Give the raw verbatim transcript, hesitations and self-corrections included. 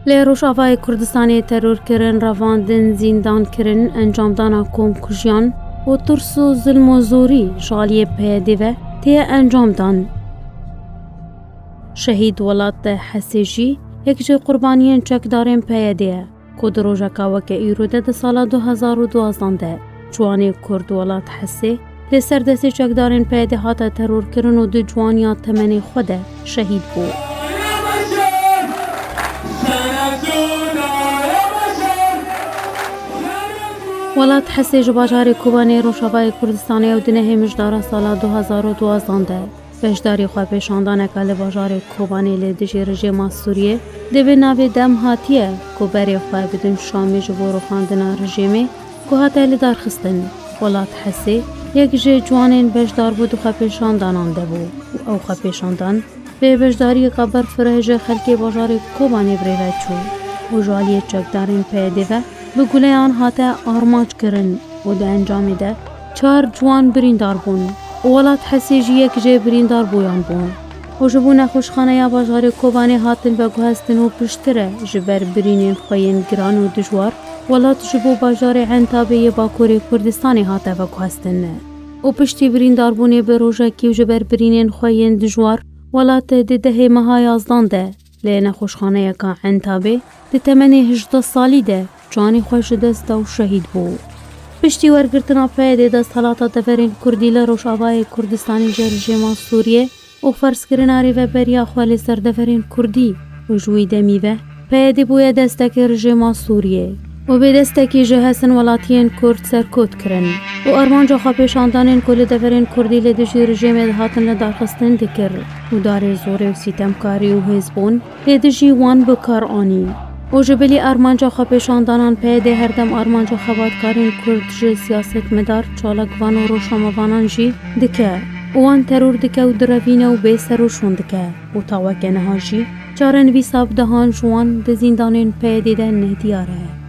Li Rojavayê Kurdistanê terorkirin, revandin, zîndankirin, encamdana komkujiyan û tirs û zilm û zorî ji aliyê P Y D ve tê encamdan. Şehîd Welat Hesê jî yek ji qurbaniyên çekdarên P Y D ye, ku di rojeka weke îro de di sala du hezar û duwazdeh de ciwanê Kurd Welat Hesê li ser destê çekdarên P Y D hate terorkirin û di ciwaniya temenê xwe de şehîd bû. Welat Hesê ji bajarê Kobanê Rojavayê Kurdistanê ew di nehê mijdara sala du hezar û duwazdeh de beşdarî xwepêşandaneke li bajarê Kobanê li dijî rejêma Sûriyê di vê navê dem hatiye, ku berê xwe bidin Şamê ji bo rûxandina rejêmê ku hate lidarxistin. Welat Hesê yek ji ciwanên beşdarbû di xwepêşandanan de bû û ew xwepêşandan bi beşdariyeke berfireh ji xelkê bajarê Kobanê bi rê ve çû û ji aliyê çekdarên P Y D ve bi guleyan hate armanc kirin û di encamê de çar ciwan birîndar bûn û Welat Hesê jî yek ji birîndarbûyan bû û ji bo nexweşxaneya bajarê Kobanê hatin veguhestin û piştre ji ber birînên xwe yên giran û dijwar Welat ji bo bajarê Entabê yê Bakurê Kurdistanê hate veguhestin. Û piştî birîndarbûnê bi rojekî û ji ber birînên xwe yên dijwar, Welat di dehê meha yazdan de li nexweşxaneyeka Entabê di temenê hejdeh salî de canê xwe ji dest da û şehîd bû. Piştî wergirtina P Y D desthilata deverên Kurdî li Rojavayê Kurdistanê ji rejêma Sûriyê û ferzkirina rêveberiya xwe li ser deverên Kurdî û ji wî demî ve P Y D bûye destekê rejêma Sûriyê û bê destekî ji hesin welatiyên Kurd serkot kirin û armanca xwepêşandanên ku li deverên Kurdî li dijî rejêmê dihatin lidarxistin dikir û darê zorê û sîtemkarî û hêzbûn li dijî wan bi kar anî. Û ji bilî armanca xwepêşandanan P Y D her dem armanca xebatkarên Kurd ji siyasetmedar, çalakvan û rojnamevanan jî dike û wan teror dike û direvîne û bê serûşûn dike û ta weke niha jî çarenivîsa bi dehan ji wan di zîndanên P Y D de nediyar e.